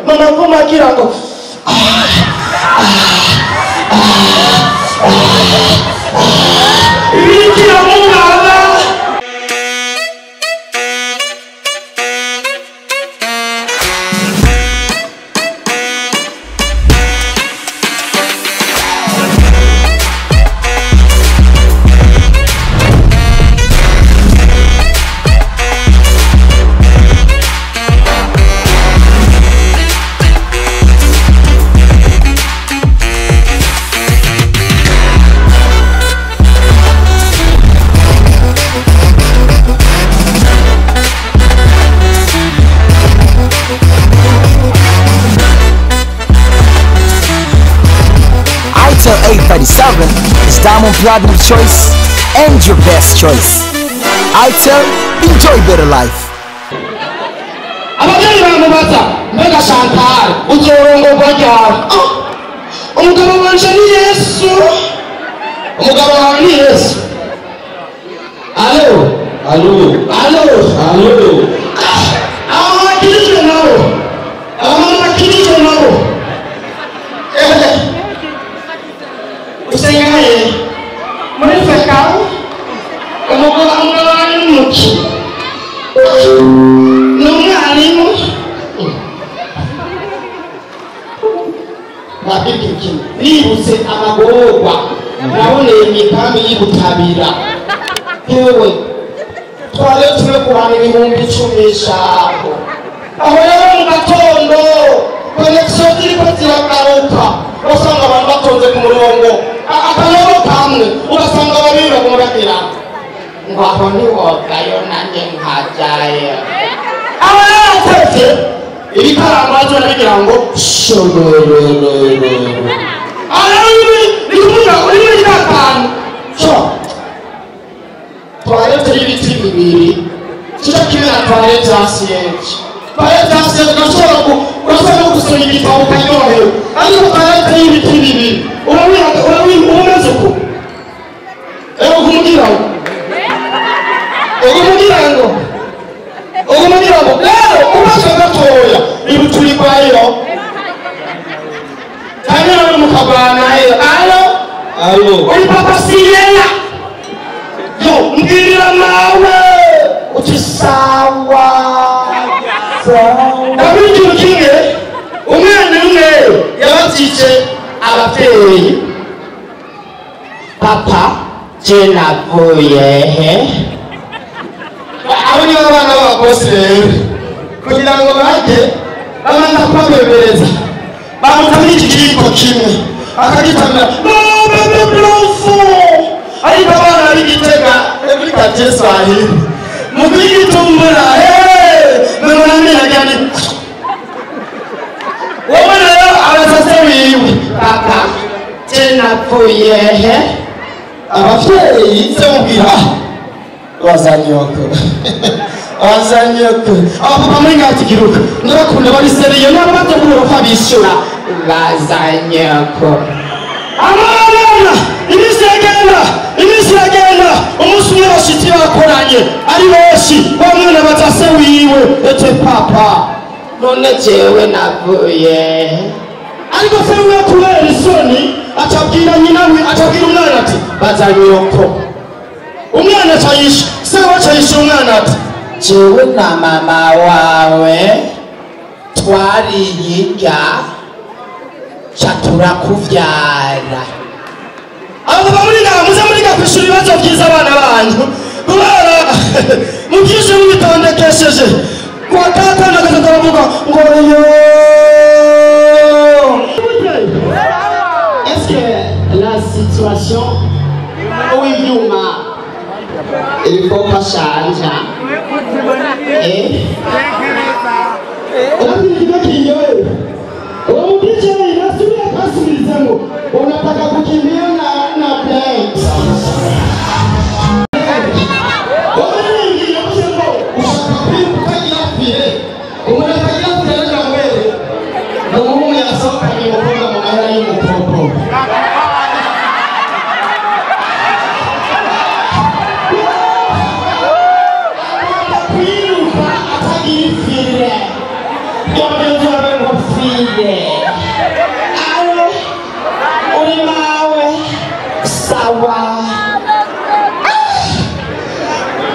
Mama aguma agira ngo ibikira mugaba. Itel A37 is Diamond Platinum choice and your best choice. Itel, enjoy better life. Ababyeyi bamubaza mbega Chantal uzorongorwa ryari? Umugabo wanje ni Yesu. Umugabo wawe ni Yesu. Alo, alo, alo, alo. Aba bakirijwe nabo, abamama bakirijwe nabo. Usengaye muri fekawu umugabo wawe ni umuki ni umwarimu wabibiki nibutse amagorwa naboneye imigambi y'Ibutabira. Yewe twari turi guhana 10,000 shaho aho rero mu gatondo connexion ziriko ziragaruka usanga abantu batonze ku murongo akayoro kamwe ugasanga babiri baguma bagira ngo aho ntiwogayo nanjye nkajayo. Aba yaratevye ibikaramazo nabigira ngo shororororo. Aha ni kuvuga uri muri ka kantu co toilette y'ibiti bibiri kica kimwe na toilette ya siege. Toilette ya siege urashobora gusoma igitabo ukaryoherwa, ariko toilette y'ibiti bibiri umeze uko ugumugira ngo rero ubaze gatoya ibuturigwayo kandi nawe mukagwanayo. Alo, alo, uri papa siyena yo mbwirira nawe uti sawa. Ndabona ikintu kimwe umwana umwe yabatije ababyeyi papa je navuye he. Abo nibo abana b'abakozi rero kugira ngo bajye babanza kubabebereza bamutamira iki kiyiko kimwe akagitamira bebe blufu. Ariko abana b'Igitega muri quartier Swahili mu kwigitumbura mwemunamenagani wowe rero abasase wiwe papa je navuye he. Abavyeyi se mubwira bazanyoko bazanyoko. Abapapa muri ngatikiruka ndabakunda bari seriyo nabo bategura ko abishyura bazanyoko. Abana iminsi iragenda iminsi iragenda umunsi umwe abashitsi bakoranye ari benshi wa mwana baza se wiwe ete papa none jewe navuye. Ariko se wiwe kubera isoni acabwira nyina we acabwira umwana ati bazanyoko. Umwana acayisha se we acayisha umwana ati jewe na mama wawe twariyiga ca turakuvyara. Abo muri ngaha muze muri kwishura ibibazo vyiza abana banyu kubera mubyishe mubitondekesheje kuwa tata na gatatu aravuga ngo yo. Est-ce que la situation w'ivyuma il faut pas changer? Unataka kukimbia na blank. Kwiruka atagira ifire. fille. Alo, uri mawe sawa.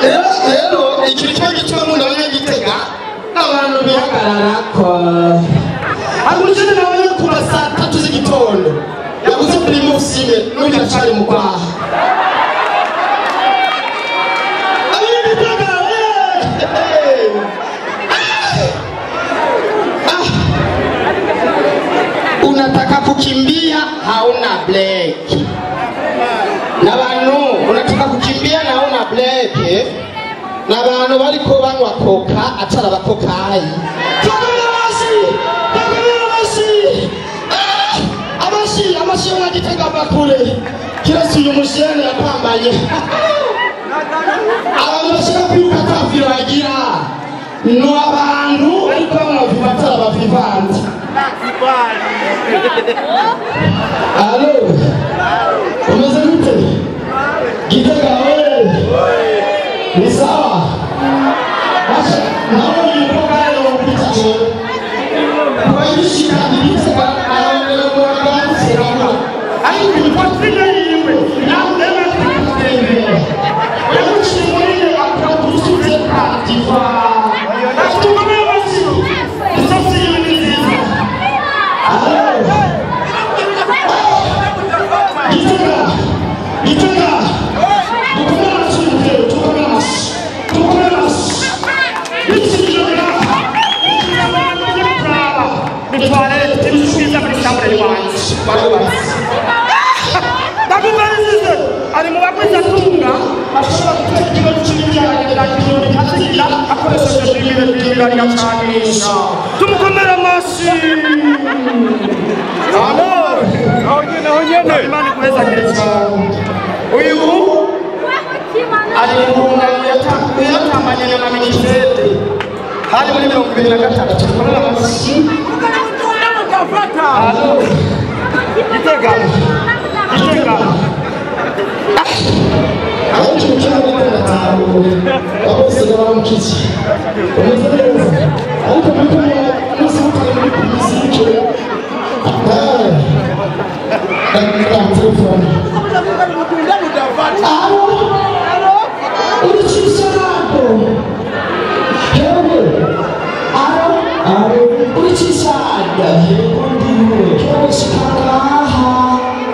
Rero ikintu kimwe gituma nkunda abanyagitega abantu bihagararako. Agurukije nawe kura saa 3 z'igitondo yaguze primus imwe n'uyu acari mu kwaha. Abanyagitega unataka kukimbia hauna break. Na bantu unataka kukimbia na hauna break. Na bantu bariko banywa koka atara bakokayi. Amashi amashi y'abanyagitega bakure. Kirasi uyu mushene yapambaye. Abantu bashaka kwiruka atafiro bagira. No abantu ariko banywa viva atara bavivante. Alo, umeze gute? Gitega wewe. Ni sawa? Acha, naona umukobwa rero wapita jewe. Kwa hiyo Gitega araongera ariko ipotrine yiwe nawe ntembera. Yamushimuriye akadusubize katifa. Tukomeye basi. Isasi ni nziza. Gitega, Gitega, ari mu bagwizatunga bashobora gutera ikibazo cy'ibijyanye akazigira akoresheje ibintu bigacanisha. Tumukomere amashyi. Imana iguhezagire cyane. Uyu ari mu ngano yatambanye na Minisiteri hari muri 2023. Tumukomere amashyi. Gitega, Gitega. Abenshi mu cyaro bose baramukiki umeze neza ariko muri kumwe munsi mutari muri kumuzike telefone. Alo, uricisha ntabwo hewe. Alo, alo, uricisha yego ndiwe hewe shikaraha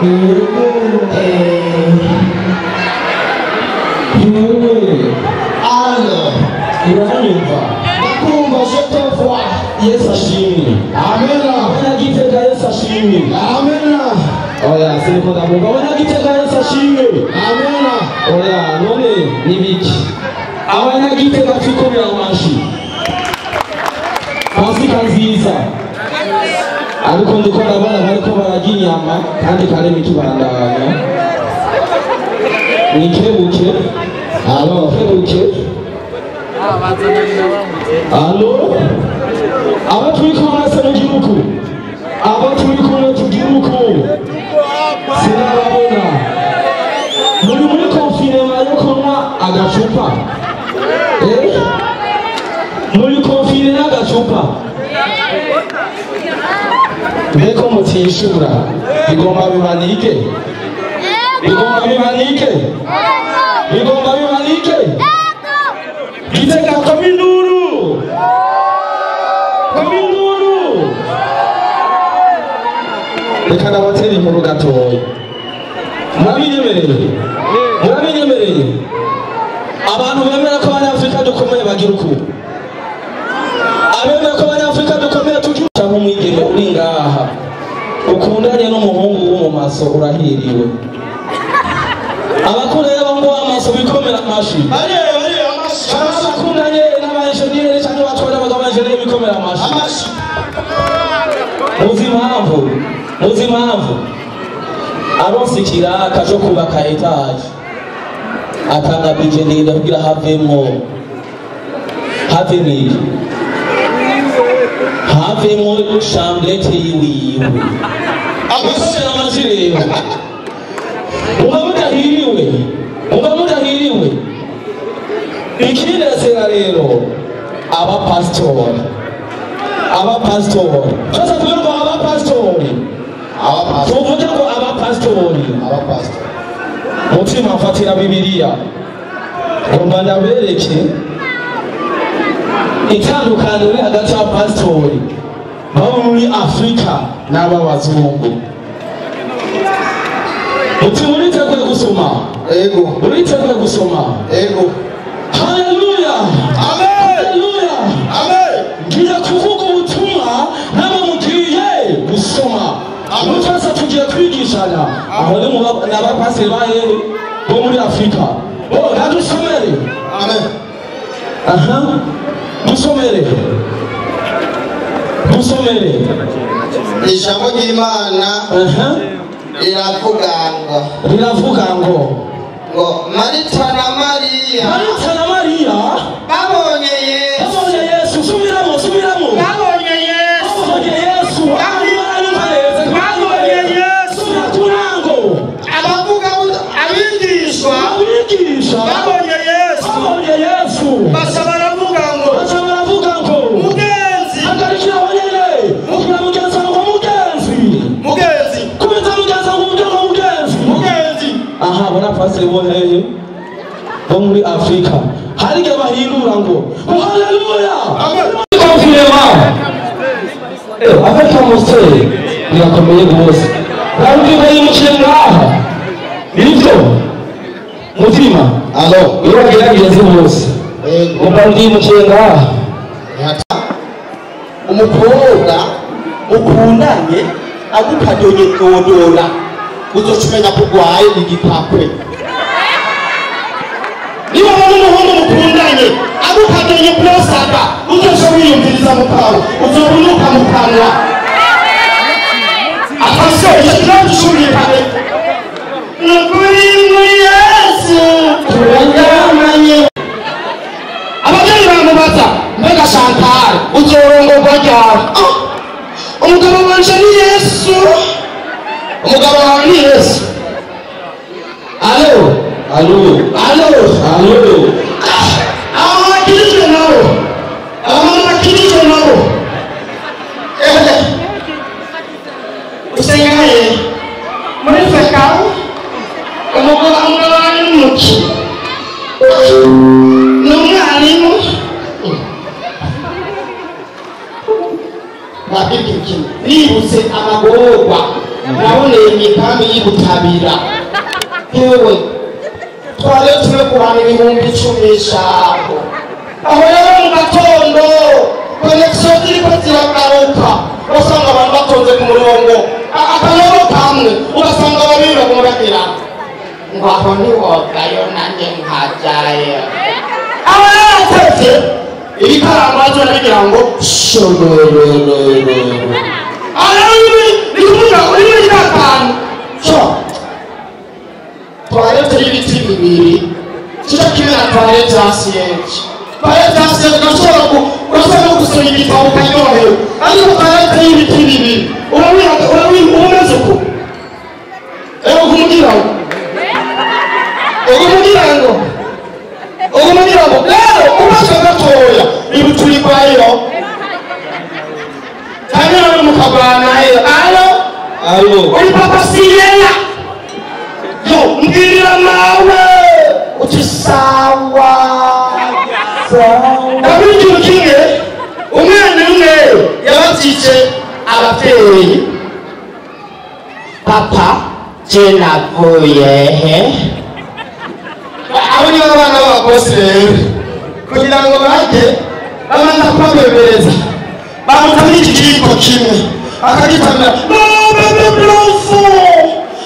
yego Alo, uranyumva? Ndakumva, je te vois. Yesu ashimwe. Amena. Abanyagitega Yesu ashimwe. Amena. Oya, siniko ndavuga. Abanyagitega Yesu ashimwe. Amena. Oya, none nibiki? Abanyagitega twikomera amashi. Pasika nziza. Ariko ndiko ndabona bariko bararya inyama kandi kareme kibandanya. Nikebuke. Alo, kebuke. Alo, abo turi kumwe se mu gihugu, abo turi kumwe tugihugu, sinababona. Muri muri confinement yo kunywa agacupa, muri confinement agacupa. Mbeko mutishura, bigomba bibanike, bigomba bibanike, bigomba bibanike. Gitega kominduru, kominduru. Reka nabatera inkuru gatoya. Murabinyemereye? Murabinyemereye? Abantu bemera ko abanyafurika dukomeye bagira uku. Abemera ko abanyafurika dukomeye tugira cyangwa umwigeme uri ngaha ukundanye n'umuhungu wo mu maso urahiriwe. Abakureba ngo amaso bikomera amashi. Abakundanye n'abajeniyeri cyangwa batwara abagabo b'abajeniyeri bikomera amashi. Muzi impamvu? Muzi impamvu? Aronse ikiraka cyo kubaka etaje atanga bije ndende kugira havemwo havemwo havemwo chambrette yiwiwe. Abakomera amashi rero muba mudahiriwe, muba mudahiriwe. Ikinezera rero abapasitori Abapasitori twese tuvuge ngo abapasitori, tuvuge ngo abapasitori. Mutima mfatira Bibiliya ngomba ndabereke itandukaniro riri hagati y'abapasitori babo muri Afurika n'ab'abazungu. Mutima, uriteguye gusoma? Ego. Uriteguye gusoma? Ego. Haleluya! Amen. Haleluya! Amen. Ngiye kuvuga ubutumwa, nabo mugiye gusoma. Ubu twese tugiye kwigishanya. Aho ni mu n'abapasiteri ba hehe? Bo muri Afurika. Bo nadusomere. Amen. Aha, dusomere, dusomere. Ijambo ry'Imana aha riravuga ngo, riravuga ngo, ngo Marita na Mariya, Marita na Mariya babonye Yesu, babonye Yesu. Subiramo, subiramo. Babonye Yesu. Babonye Yesu. Babonye Yesu. Subira ku ntango. Abavuga abigishwa, abigisha babonye Yesu, babonye Yesu, baca baravuga ngo, baca baravuga ngo, mugenzi. Hagarikira aho nyene. Mubwira mugenzi wawe ngo mugenzi. Mugenzi. Kubita mugenzi wawe, umubwire ngo mugenzi. Mugenzi. Aha bona pasiteri bo hehe? Bo muri Afurika hari igihe bahindura ngo ngo haleluya. Amen. Confinement avec Amostel birakomeye rwose. Ntabwo yimukiye ngaha, nibyo mutima? Alo. Iyo wagerageze bose. Ego. Ngo yimukiye ngaha. Umukobwa mukundanye agupadonye dodora, uzoca umenya ko urwaye igipapwe. Niba ubona umuhungu mukundanye agupadonye burosada, uzoca wiyumviriza mu kanwa, uzobunuka mu kanwa. Attention, icyo kibazo cyumvikane. Ni ukuri muri Yesu turaryamanye. Ababyeyi baramubaza: mbega Chantal, uzorongorwa ryari? Ah, umugabo wanje ni Yesu. Umugabo wawe ni Yesu? Alo, alo, alo, alo. Aba bakirijwe nabo, aba bakirijwe nabo. Usenga he? Muri fekawu. Umugabo wawe ni umuki? Ni umwarimu. Wabibye nibutse amagorwa naboneye mu ikambi y'Ibutabira. Yewe, twari turi guhana 10,000 ijambo. Aho rero mu gatondo connexion ziriko ziragaruka, usanga abantu batonze ku murongo, akayoro kamwe, ugasanga babiri baguma bagira ngo aho ntiwogayo nanjye nkajayo. Aba yaratetse ibikaramazo nabigira ngo shororororo. Aha ni kuvuga uri muri ka kantu cyo toilette y'ibiti bibiri kica kimwe na toilette ya siège. Toilette ya siège urashobora urashobora no gusoma igitabo ukaryoherwa, ariko toilette y'ibiti bibiri uba umeze uko. Ewe kumubwira ngo, ukumubwira ngo, ukumubwira ngo rero ubaze gatoya ibuturigwayo kandi nawe mukagwanayo. Alo. Alo. Uri papa siyena yo, mbwirira mawe uti sawa. Ndabona ikintu kimwe. Umwana umwe yabatije ababyeyi: papa, je navuye he? Abo nibo abana b'abakozi rero kugira ngo bajye babanza kubabebereza, bamutamira ikiyiko kimwe akagitamira bebe blufu.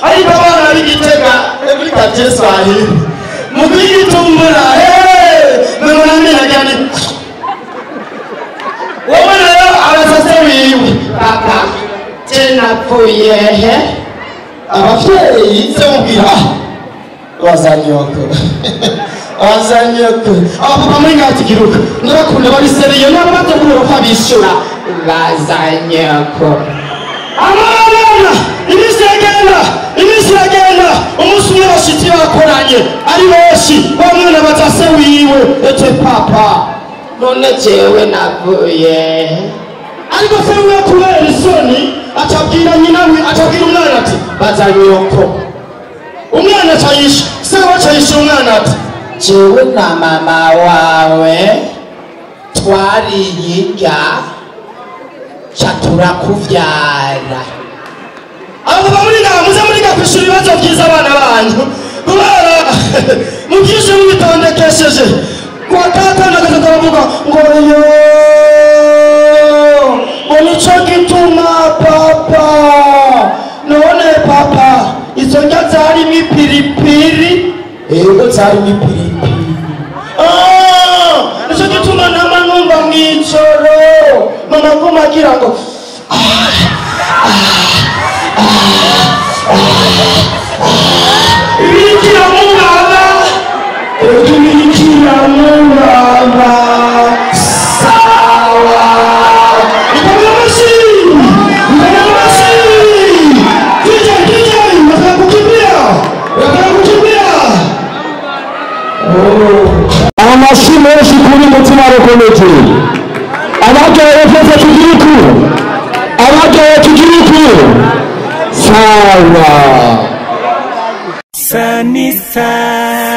Ariko abana b'Igitega muri quartier Swahili mu kwigitumbura memunamiragyani. Wowe rero abasase wiwe: papa, je napfuye he? Abavyeyi se mubwira: ah, bazanyoko, bazanyoko. Abapapa muri ngatikiruka ndabakunda, babiseriye nabo bategura ko abishyura. Bazanyoko. Abana, iminsi iragenda, iminsi iragenda. Umunsi umwe abashitsi bakoranye ari benshi, wa mwana baza se wiwe: ete papa, none jewe navuye? Ariko se we kubera isoni acabwira nyina we, acabwira umwana ati baza nyoko. Umwana acayisha se we acayisha umwana ati jewe na mama wawe twariyiga ca turakuvyara. Abo bamuriga muze muriga kwishura ibibazo byiza abana banyu kubera mubyishe mubitondekesheje. Kwa kata nakaza karavuga ngo yo ngo nico gituma papa none papa izo ndya zarimo ipiripiri. Ego zarimo ipiripiri. Ah, nico gituma nama numva mw'ijoro mama aguma agira ngo ibirikira muraba, ibirikira muraba sawa. Ikomera amashyi, ikomera amashyi. DJ, DJ, nataka kukimbia, nataka kukimbia. Amashyi menshi kuri mutima rukomeje. Abaryohewe twese tugira uku, abaryohewe tugira uku. Sawa. Sunny side.